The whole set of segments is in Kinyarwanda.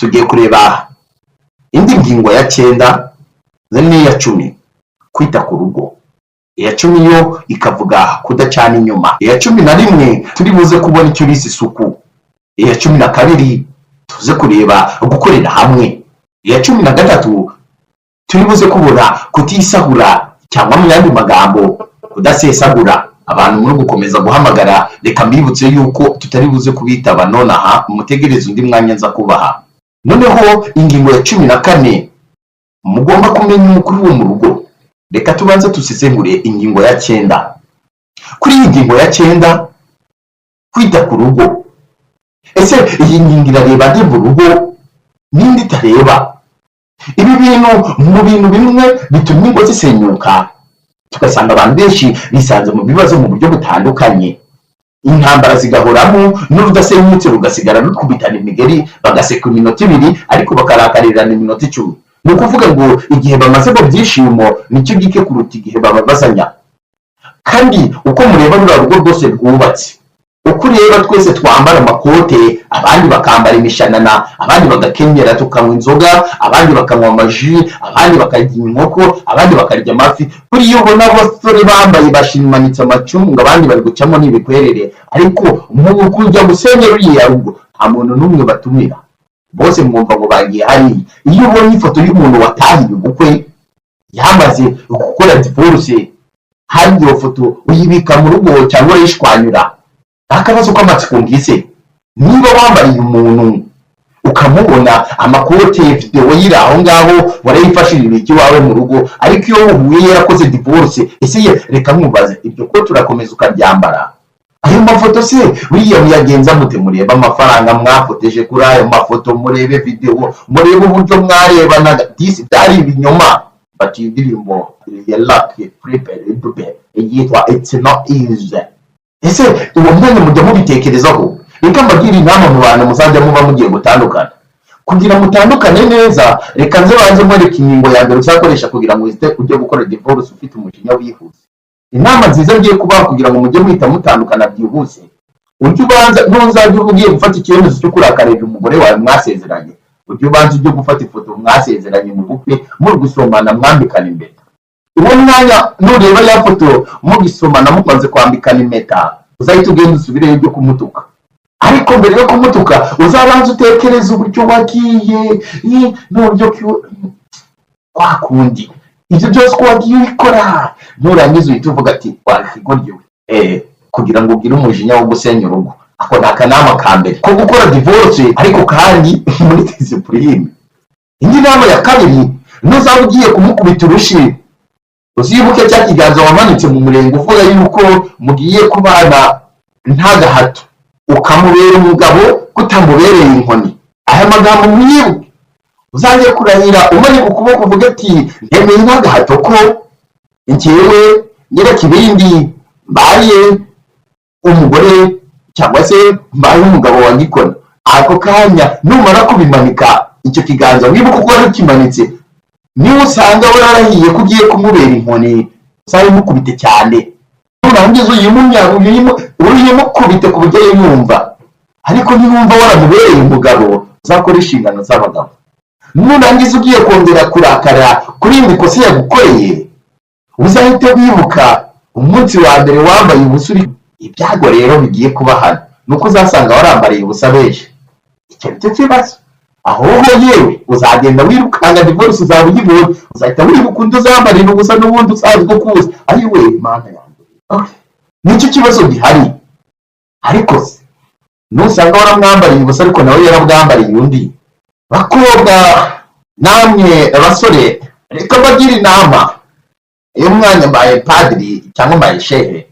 Tugiye kureba indi ngingo ya cyenda n'iya 10, kwita ku rugo. Iya 10 yo ikavuga kudacana inyuma. Iya 11 turi buze kubona icyo bise isuku. Iya 12 tuze kureba gukorera hamwe. Iya 13 turi buze kubona kutisahura, cyangwa mu yandi magambo kudasesagura. Abantu muri gukomeza guhamagara, reka mbibutse yuko tutari buze kubitaba nonaha, mutegereze undi mwanya nza kubaha. Noneho ingingo ya 14, mugomba kumenya umukuru wo mu rugo. Reka tubanze dusesengure ingingo ya cyenda. Kuri iyi ngingo ya cyenda, kwita ku rugo, ese iyi ngingo irareba nde mu rugo n'indi itareba? Ibi bintu mu bintu bimwe bituma ingo zisenyuka, tugasanga abantu benshi bisanze mu bibazo mu buryo butandukanye, intambara zigahoramo, n'urudasenyutse rugasigara rukubitana imigeri, bagaseka iminota 2 ariko bakarakarirana iminota 10. Ni ukuvuga ngo igihe bamaze mu byishimo nicyo gike kuruta igihe bababazanya. Kandi uko mureba ruriya rugo rwose rwubatse, uko ureba twese twambara amakote, abandi bakambara imishanana, abandi bagakenyera, tukanywa inzoga, abandi bakanywa amaji, abandi bakarya inkoko, abandi bakarya amafi, kuri iyo ubona abasore bambaye bashimanitse amacunga, abandi bari gucamo n'ibikwerere, ariko mu kujya gusenya ruriya rugo nta muntu n'umwe batumira, bose mwumva ngo bagiye hariya. Iyo ubonye ifoto y'umuntu watahiye ubukwe yamaze gukora divorce, hari iyo foto uyibika mu rugo cyangwa urayishwanyura? Akabazo k'amatsiko ngize: niba wambariye umuntu ukamubona amakote, videwo yiri aho ngaho, warayifashirira iki iwawe mu rugo? Ariko iyo uhuye yarakoze divorce, ese ye, reka nkubaze, iryo kote urakomeza ukaryambara? Ayo mafoto se buriya muyagenza mute? Murebe amafaranga mwafoteje kuri ayo mafoto, murebe videwo, murebe uburyo mwarebanaga, disi byari ibinyoma. Bati indirimbo ya Lucky Philippe yitwa "It's Not Easy". Ese uwo mwanya mujya mubitekerezaho? Reka mbagire inama mu bantu muzajya muba mugiye gutandukana, kugira mutandukane neza. Reka nze banze mwereke ingingo ya mbere uzakoresha kugira ngo uhite ujye gukora divorce ufite umujinya wihuse. Inama nziza ngiye kubaha kugira ngo mujye muhita mutandukana byihuse: ujye ubanza, ntuzajya uba ugiye gufata icyemezo cyo kurakarira umugore wawe mwasezeranye, ujye ubanza ujye gufata ifoto mwasezeranye mu bukwe, muri gusomana, mwambikana impeta. Uwo mwanya nureba ya foto mugisomana, mumaze kwambikana impeta, uzahita ugenda usubireyo ujye kumutuka. Ariko mbere yo kumutuka uzabanza utekereze uburyo wagiye n'uburyo kwa kundi ibyo byose uko wagiye ubikora. Nurangiza uhita uvuga ati: "Wakigoryi we," kugira ngo ugire umujinya wo gusenya urugo. Ako ni akanama ka mbere ko gukora divorce, ariko kandi muri discipline. Indi nama ya kabiri: nuzaba ugiye kumukubita urushi, uzibuke cya kiganza wamanitse mu murenge uvuga yuko mugiye kubana nta gahato, ukamubera umugabo kutamubereye inkoni. Aya magambo mwibuke, uzajye kurahira umanika ukuboko uvuge ati: "Ntemeye nta gahato ko njyewe Nyirakibindi mbaye umugore cyangwa se mbaye umugabo wa Gikona." Ako kanya numara kubimanika icyo kiganza, wibuke uko wari ukimanitse. Niba usanga wararahiye ko ugiye kumubera inkoni, uzayimukubite cyane. Nurangiza uyimukubite ku buryo yumva. Ariko niwumva waramubereye umugabo, uzakora inshingano z'abagabo. Nurangiza ugiye kongera kurakara kuri iri kosa yagukoreye, uzahite wibuka umunsi wa mbere wambaye ubusa uri. Ibyago rero bigiye kuba hano ni uko uzasanga warambariye ubusa benshi. Icyo nicyo kibazo. Ahubwo yewe uzagenda wirukanga, divorce uzaba uyibonye, uzahita wibuka undi uzambarira ubusa n'ubundi usanzwe ukuzi. Ayiwe Mana yanjye! Okay. Nicyo kibazo gihari. Ariko se nusanga waramwambariye ubusa ariko nawe yarabwambariye undi? Bakobwa namwe basore, reka mbagire inama. Iyo mwanya mbaye padiri cyangwa mbaye shehe,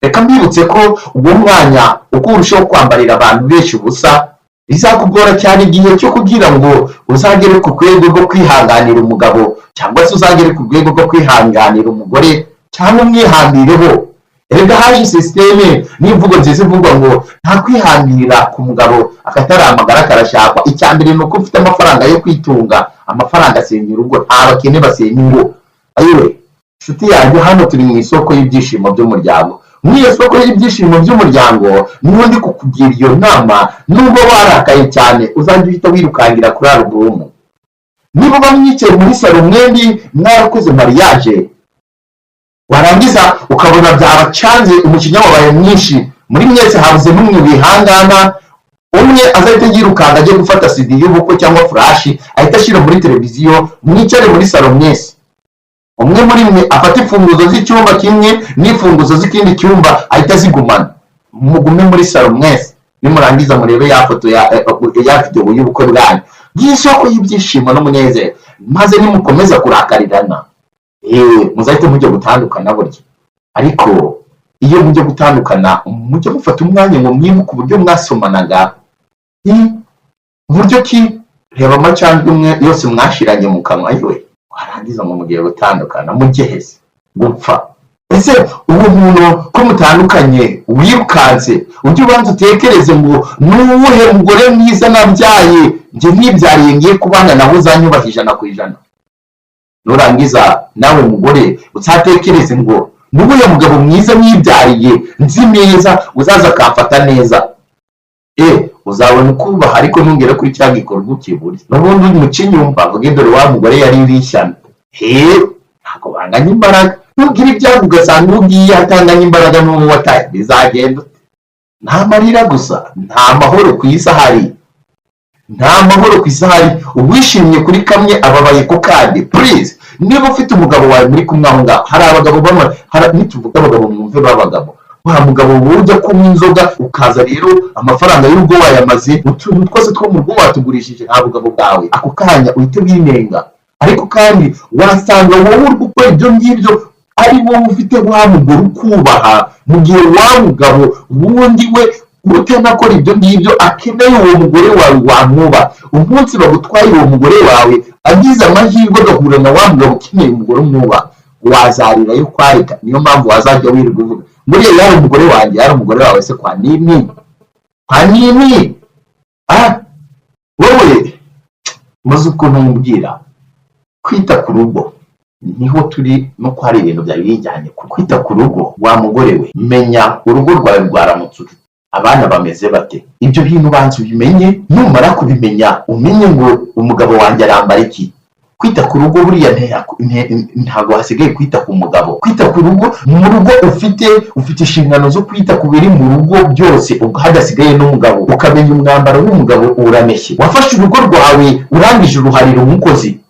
reka mbibutse ko uwo mwanya uko urushaho kwambarira abantu benshi ubusa, bizakugora cyane igihe cyo kugira ngo uzagere ku rwego rwo kwihanganira umugabo, cyangwa se uzagere ku rwego rwo kwihanganira umugore, cyangwa umwihambireho. Erega haje système n'imvugo nziza ivugwa ngo nta kwihangira ku mugabo akatari amagara karashakwa. Icya mbere ni uko ufite amafaranga yo kwitunga. Amafaranga asenya urugo, nta bakene basenya ingo. Ayiwe nshuti yanjye, hano turi mu isoko y'ibyishimo by'umuryango. Muri iyo soko y'ibyishimo by'umuryango niho ndi kukugira iyo nama. Nubwo warakaye cyane, uzajya uhita wirukangira kuri alubumu. Niba uba mwicaye muri salo mwembi mwarakoze mariage, warangiza ukabona byabacanze, umujinya wabaye mwinshi muri mwese, habuze n'umwe wihangana, umwe azahita yirukanka ajye gufata CD y'ubukwe cyangwa flash, ahita ashyira muri televiziyo. Mwicare muri salo mwese, umwe muri mwe afate imfunguzo z'icyumba kimwe n'imfunguzo z'ikindi cyumba, ahita azigumana. Mugume muri salo mwese, nimurangiza murebe ya foto ya videwo y'ubukwe bwanyu bw'isoko y'ibyishimo n'umunezero. Maze nimukomeza kurakarirana, muzahite mujya gutandukana burya. Ariko iyo mujya gutandukana, mujye mufata umwanya ngo mwibuke uburyo mwasomanaga, uburyo ki, reba amacandwe umwe yose mwashiranye mu kanwa, yewe warangiza ngo mugiye gutandukana, mujye gupfa. Ese uwo muntu ko mutandukanye wirukanse, ujye ubanza utekereze ngo ni uwuhe mugore mwiza nabyaye, njye nibyariye, ngiye kubana nawe, uzanyubaha 100%? Nurangiza nawe mugore uzatekereze ngo ni uwuhe mugabo mwiza nibyariye, nzi neza, uzaza akamfata neza. Uzabona ukubaha, ariko ntungere kuri cya gikorwa ukibure n'ubundi muca inyumba, avuge dore wa mugore yari ishyano. He, ntabwo banganya imbaraga. Nugira ibyago ugasanga uwo ugiye atanganya imbaraga n'uwo wataye, bizagenda ute? Nta marira gusa, nta mahoro ku isi ahari, nta mahoro ku isi ahari. Uwishimye kuri kamwe ababaye ku kandi. Please, niba ufite umugabo wawe muri kumwe aho ngaho, hari abagabo bamwe, nituvuga abagabo mwumve b'abagabo. Wa mugabo wowe ujya kunywa inzoga, ukaza rero amafaranga y'urugo wayamaze, utuntu twose two mu rugo watugurishije, nta bugabo bwawe, ako kanya uhite winenga. Ariko kandi wasanga wowe uri gukora ibyo ngibyo ari wowe ufite wa mugore ukubaha, mu gihe wa mugabo wundi we utanakora ibyo ngibyo akeneye uwo mugore wawe wamwubaha. Umunsi bagutwaye uwo mugore wawe, agize amahirwe agahura na wa mugabo ukeneye umugore umwubaha, wazarira yo kwarika. Niyo mpamvu wazajya wirirwa uvuga nguriya yari umugore wanjye. Yari umugore wawe se kwa nini? Kwa nini? Ah, wowe muzi ukuntu mubwira. Kwita ku rugo niho turi, no ko hari ibintu byari bijyanye ku kwita ku rugo. Wa mugore we, menya urugo rwawe rwaramutse ute, abana bameze bate, ibyo bintu banza ubimenye. Numara kubimenya, umenye ngo umugabo wanjye arambara iki. Kwita ku rugo buriya ntabwo hasigaye kwita ku mugabo. Kwita ku rugo, mu rugo ufite inshingano zo kwita ku biri mu rugo byose, ubwo hadasigaye n'umugabo. Ukamenya umwambaro w'umugabo urameshye. Wafashe urugo rwawe, urangije uruharira umukozi.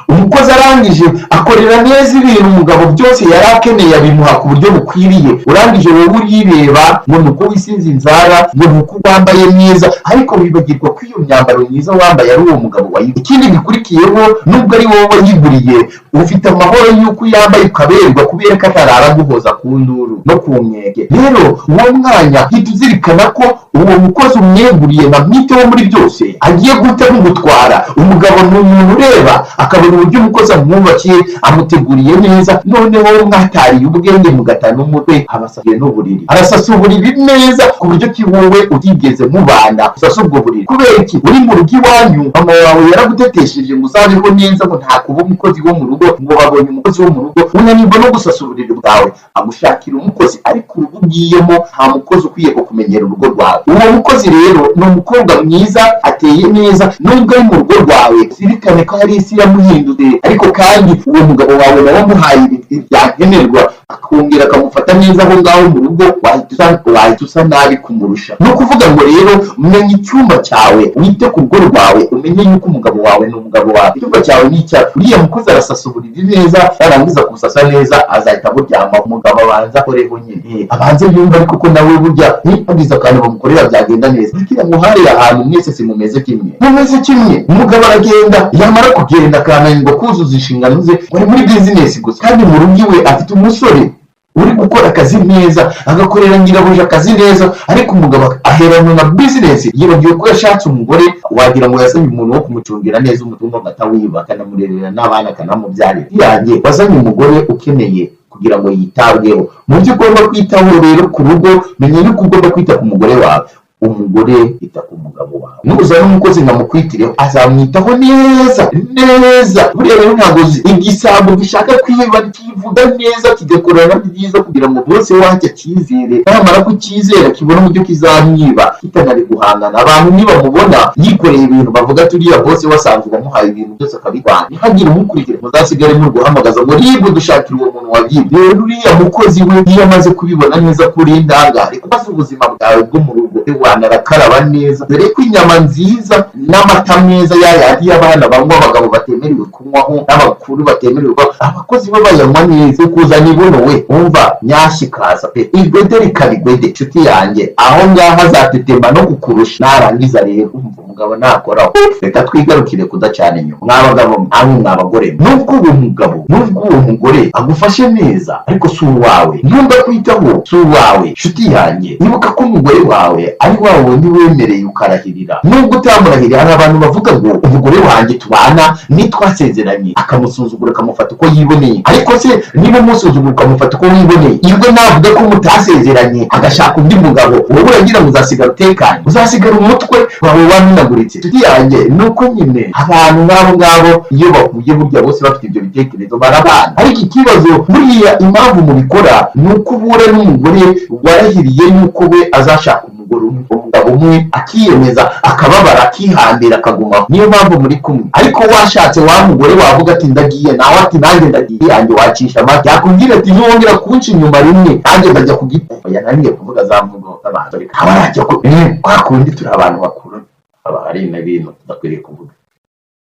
Umukozi arangije akorera neza ibintu umugabo byose yari akeneye, abimuha ku buryo bukwiriye. Urangije wowe urireba ngo ni uko wisize inzara, ngo ni uko wambaye neza, ariko wibagirwa ko iyo myambaro myiza wambaye ari uwo mugabo wayiguriye. Ikindi gikurikiyeho, nubwo ari wowe wayiguriye, ufite amahoro y'uko uyambaye ukaberwa, kubera ko atarara aguhoza ku nduru no ku nkeke. Rero uwo mwanya hita uzirikana ko uwo mukozi umweguriye na mwiteho muri byose, agiye guhita bimutwara. Umugabo ni umuntu ureba akabona uburyo umukozi amwubakiye, amuteguriye neza. Noneho mwatariye ubwenge, mugatana umutwe, abasasiye n'uburiri, arasasa uburiri neza ku buryo ki wowe utigeze mubana usasa ubwo buriri. Kubera iki? Uri mu rugo iwanyu, mama wawe yaragutetesheje ngo uzabeho neza, ngo nta kuba umukozi wo mu rugo, ngo babonye umukozi wo mu rugo, unanirwa no gusasa uburiri bwawe, agushakira umukozi. Ariko urugo ugiyemo nta mukozi ukwiye kukumenyera urugo rwawe. Uwo mukozi rero ni umukobwa mwiza, ateye neza, nubwo ari mu rugo rwawe, zirikane ko hari isi yamuhindutse. Ariko kandi uwo mugabo wawe nawe amuhaye ibyankenerwa, akongera akamufata neza aho ngaho mu rugo, wahita usa nabi kumurusha. Ni ukuvuga ngo rero menya icyumba cyawe, wite ku rugo rwawe, umenye yuko umugabo wawe ni umugabo wawe, icyumba cyawe ni icyawe. Uriya mukozi arasasa uburiri neza, yarangiza kubusasa neza azahita buryama. Umugabo abanza akoreho nyine, abanze yumva, ariko ko nawe burya hagize akantu bamukorera byagenda neza. Kugira ngo hariya hantu mwese si mumeze kimwe, mumeze kimwe. Umugabo aragenda, yamara kugenda akananirwa kuzuza inshingano ze, ngo ari muri bizinesi gusa, kandi mu rugo iwe afite umusore uri gukora akazi neza, agakorera nyirabuja akazi neza, ariko umugabo aheranwe na bizinesi, yibagiwe ko yashatse umugore. Wagira ngo yazanye umuntu wo kumucungira neza umutungo ngo atawiba, akanamurerera n'abana, akanamubyarira. Yanjye wazanye umugore ukeneye kugira ngo yitabweho. Mu byo ugomba kwitaho rero ku rugo, menya yuko ugomba kwita ku mugore wawe. Umugore, ita ku mugabo wawe. Nuzana umukozi ngo amukwitireho, azamwitaho neza neza. Buriya rero ntabwo uzi igisambo gishaka kwiba, kivuga neza, kigakorana byiza kugira ngo bose wacyo akizere. Namara kucyizera, kibona uburyo kizamwiba kitanari guhangana. Abantu nibamubona yikoreye ibintu, bavuga ati: "Uriya bose wasanzwe wamuhaye ibintu byose akabitwara." Ntihagire umukurikira, muzasigare muri guhamagaza ngo RIB dushakira uwo muntu wagiye. Rero uriya mukozi we, iyo amaze kubibona neza ko uri indangare, kubaza ubuzima bwawe bwo mu rugo, wanarakaraba neza, dore ko inyama nziza n'amata meza ya yandi y'abana banywa, abagabo batemerewe kunywaho n'abakuru batemerewe kunywa, abakozi bo bayanywa neza. Kuzana ibuno we, wumva nyashyi ikaza pe, igwede rikaba igwede, inshuti yanjye. Aho ngaho azatetema no kukurusha. Narangiza rero, umva, umugabo nakoraho. Reka twigarukire kudacana inyuma. Mwa bagabo namwe, mwa bagore, nubwo uwo mugabo, nubwo uwo mugore agufashe neza, ariko si uwawe. Nubwo akwitaho, si uwawe, inshuti yanjye. Ibuka ko umugore wawe ari wa wundi wemereye ukarahirira, nubwo utamurahiriye. Hari abantu bavuga ngo: "Umugore wanjye tubana nitwasezeranye," akamusuzugura, akamufata uko yiboneye. Ariko se niba umusuzugura, ukamufata uko wiboneye, irwe navuga ko mutasezeranye, agashaka undi mugabo, wowe uragira ngo uzasigara utekanye? Uzasigara umutwe wawe wamenaguritse, inshuti yanjye. Ni uko nyine abantu nk'abo ngabo iyo bahuye, burya bose bafite ibyo bitekerezo, barabana. Ariko ikibazo buriya, impamvu mubikora, ni uko uhura n'umugore warahiriye yuko we azashaka umugore umwe, umugabo umwe, akiyemeza, akababara, akihambira, akagumaho. Niyo mpamvu muri kumwe. Ariko washatse wa mugore wavuga ati: "Ndagiye," nawe ati: "Nanjye ndagiye." Yanjye wacisha amata, yakubwira ati: "Ntiwongera kunca inyuma rimwe, nanjye ndajya ku giti." Oya, nanjye kuvuga za mvugo z'abantu, reka aba arajya ku kwa kundi. Turi abantu bakuru, haba hari n'ibintu tudakwiriye kuvuga.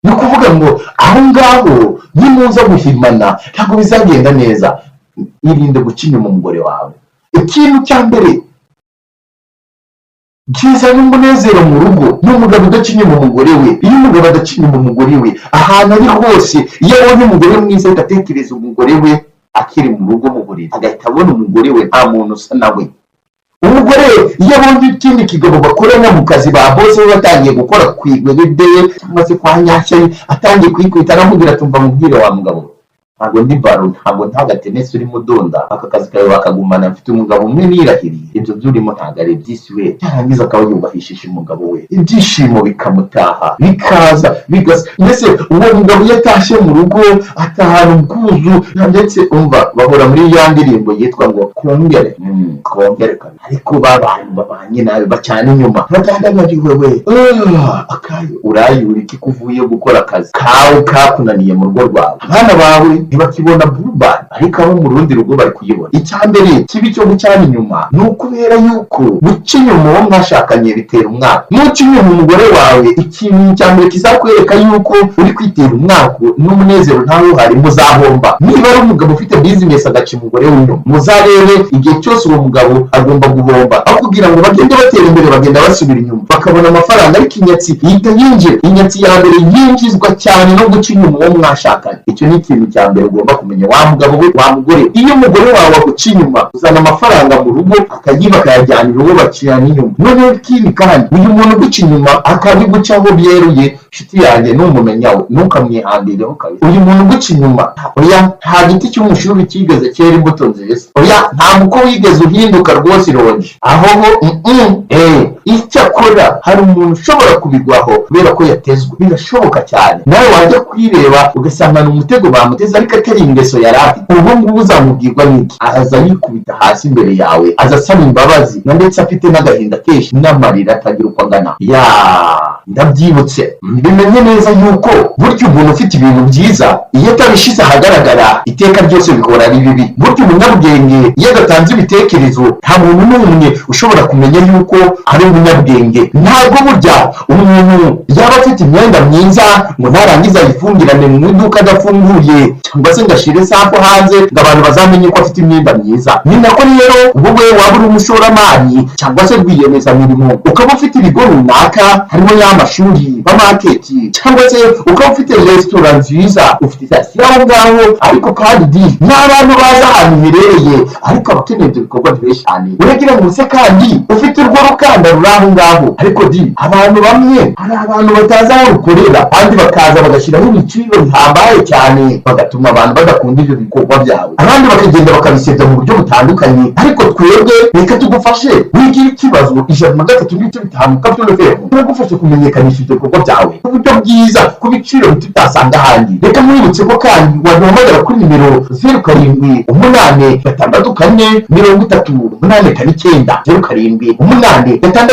Ni ukuvuga ngo aho ngaho nimuza guhimana, ntabwo bizagenda neza. Irinde guca inyuma umugore wawe. Ikintu cya mbere kizana umunezero mu rugo ni umugabo udaca inyuma umugore we. Iyo umugabo adaca inyuma umugore we, ahantu ari hose, iyo abonye umugore mwiza, ahita atekereza umugore we akiri mu rugo mu buriri, agahita abona umugore we, nta muntu usa nawe. Umugore iyo abonye ikindi kigabo bakorana mu kazi, ba bose be batangiye gukora ku igwede cyangwa se kwa nyashya, atangiye kuyikwita, aramubwira ati: "Umva mubwire wa mugabo, ntabwo ndi baro, ntabwo nta gatenesi urimo udonda. Aka kazi kawe wakagumana. Mfite umugabo umwe nirahiriye, ibyo byurimo ntabwo ari iby'isi we." Yarangiza akaba yubahishije umugabo we, ibyishimo bikamutaha, bikaza bigasa. Mbese uwo mugabo iyo atashye mu rugo, atahana ubwuzu. Ndetse umva, bahora muri ya ndirimbo yitwa ngo "Kongere kongere kabiri". Ariko ba bantu babanye nabi, bacana inyuma, baganda bari wewe, akayo urayura iki ko uvuye gukora akazi kawe kakunaniye mu rugo rwawe? Abana bawe ntibakibona Blue Band, ariko abo mu rundi rugo bari kuyibona. Icya mbere kibi cyo gucana inyuma ni ukubera yuko guca inyuma uwo mwashakanye bitera umwaka. Nuca inyuma umugore wawe, ikintu cya mbere kizakwereka yuko uri kwitera umwaka n'umunezero ntawe uhari, muzahomba. Niba ari umugabo ufite bizinesi, agaca umugore w'inyuma, muzarebe igihe cyose uwo mugabo agomba guhomba. Aho kugira ngo bagende batera imbere, bagenda basubira inyuma. Bakabona amafaranga, ariko inyatsi ihita yinjira. Inyatsi ya mbere yinjizwa cyane no guca inyuma uwo mwashakanye. Icyo ni ikintu cya mbere ugomba kumenya, wa mugabo we, wa mugore. Iyo umugore wawe aguca inyuma, uzana amafaranga mu rugo akayiba, akayajyanira uwo bacirana inyuma. Noneho ikindi kandi, uyu muntu uguca inyuma akabigucaho byeruye, inshuti yanjye, numumenya we, ntukamwihambireho kabisa. Uyu muntu uguca inyuma, oya, nta giti cy'umushubi cyigeze cyera imbuto nziza. Oya, nta muko wigeze uhinduka rwose ironji aho ho. Icyakora hari umuntu ushobora kubigwaho kubera ko yatezwe. Birashoboka cyane, nawe wajya kwireba ugasanga ni umutego bamuteze, ariko atari ingeso yari afite. Ubu ngubu uzamubwirwa n'iki? Aza yikubita hasi imbere yawe, aza asaba imbabazi, na ndetse afite n'agahinda kenshi n'amarira atagira uko angana. Ya, ndabyibutse, mbimenye neza yuko burya umuntu ufite ibintu byiza, iyo atabishyize ahagaragara, iteka ryose bihora ari bibi. Burya umunyabwenge iyo adatanze ibitekerezo, nta muntu n'umwe ushobora kumenya yuko ari umunyabwenge. Ntabwo burya umuntu yaba afite imyenda myiza ngo narangiza ayifungirane mu iduka adafunguye, cyangwa se ngo ashyire sample hanze ngo abantu bazamenye ko afite imyenda myiza. Ni nako rero wowe waba uri umushoramari cyangwa se rwiyemezamirimo, ukaba ufite ibigo runaka, harimo y'amashuri, market, cyangwa se ukaba ufite resitora nziza, ufite sitasiyo aho ngaho, ariko kandi di n'abantu bazi ahantu uherereye, ariko abakeneye ibyo bikorwa ni benshi cyane. Uragira ngo se kandi ufite urwo rukanda rurangura ibintu, ruri aho ngaho. Ariko di abantu bamwe, hari abantu batazi aho rukorera, kandi bakaza bagashyiraho ibiciro bihambaye cyane, bagatuma abantu badakunda ibyo bikorwa byawe, abandi bakagenda bakabisebya mu buryo butandukanye. Ariko twebwe reka tugufashe, wigira ikibazo. 103.5 Capital FM turagufasha kumenyekanisha ibyo bikorwa byawe ku buryo bwiza, ku biciro tutasanga ahandi. Reka mwibutse ko kandi waduhamagara kuri nimero 0786 438 49, 0786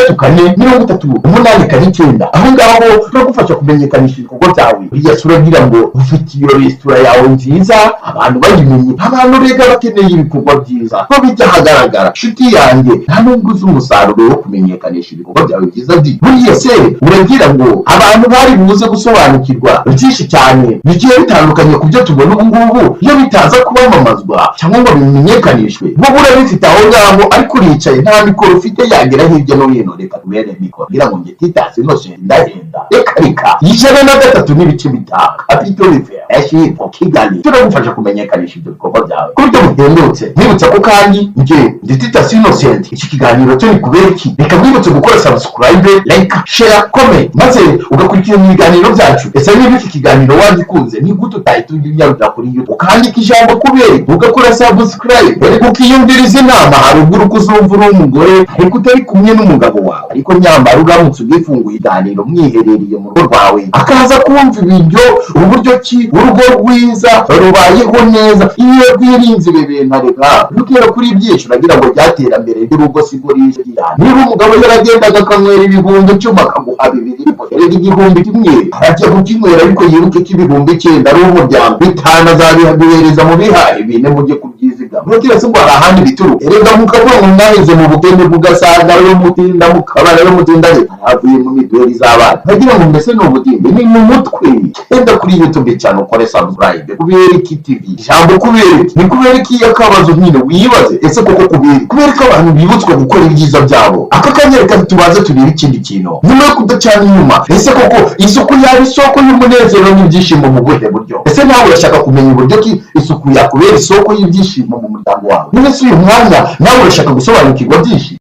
438 49. Aho ngaho turagufasha kumenyekanisha ibikorwa byawe. Uriya sura agira ngo ufite iyo resitora yawe nziza, abantu bayimenye. Abantu rega bakeneye ibikorwa byiza ko bijya ahagaragara. Nshuti yanjye, nta nubwo uzi umusaruro wo kumenyekanisha ibikorwa byawe byiza di. Buriya se uragira ngo abantu bari buze gusobanukirwa byinshi cyane bigiye bitandukanye ku byo tubona ubu ngubu iyo bitaza kubamamazwa cyangwa ngo bimenyekanishwe? Wowe urabifite aho ngaho, ariko uricaye, nta mikoro ufite yagera hirya no hino. Reka tubere mikoro kugira ngo njye Titus Innocent ndahenda. Reka reka, 103.5 Capital FM yashyirwa Kigali, turagufasha kumenyekanisha ibyo bikorwa byawe ku buryo buhendutse. Nkwibutsa ko kandi njye ndi Titus Innocent. Iki kiganiro cyo ni kubera iki? Reka nkwibutse gukora subscribe, like, share, comment, maze ugakurikirana ibiganiro byacu. Ese niba iki kiganiro wagikunze, ni gute utahita unyarukira kuri YouTube ukandika ijambo "Kubera", ugakora subscribe, ariko ukiyumviriza inama haruguru, ko uzumva uri umugore ariko utari kumwe n'umugabo wawe, ariko nyamara uramutse ugifunguye iganiro mwiherereye mu rugo rwawe, akaza kumva ibiryo, uburyo ki urugo rwiza rubayeho neza iyo rwirinze ibi bintu. Areka rukera kuri byinshi, uragira ngo ryaterambere ry'urugo siko rije ryane. Niba umugabo yaragendaga akanywera 10,000 akaguha 2, erega 1000 arajya kukinywera, ariko yibuke ko 9000 ari umuryango, 5 azabihaguhereza mu bihaye, 4 mujye kubyizigama. Uragira se ngo hari ahandi bituruka? Erega mukavuga ngo mwaheze mu bukene, mugasanga ariyo mutinda mukabana, ariyo mutinda havuye mu mituweli z'abana. Nkagira ngo mbese ni ubutinde ni mu mutwe. Genda kuri YouTube cyane ukore subscribe, Kubera Iki TV, ijambo "Kubera iki" ni kubera iki? Akabazo nyine wibaze: ese koko kubera iki? Kubera ko abantu bibutswa gukora ibyiza byabo. Aka kanya reka tubanze turebe ikindi kintu nyuma yo kudacana inyuma. Ese koko isuku yaba isoko y'umunezero n'ibyishimo mu buhe buryo? Ese nawe urashaka kumenya uburyo ki isuku yakubera isoko y'ibyishimo mu muryango wawe? Niba se uyu mwanya nawe urashaka gusobanukirwa byinshi.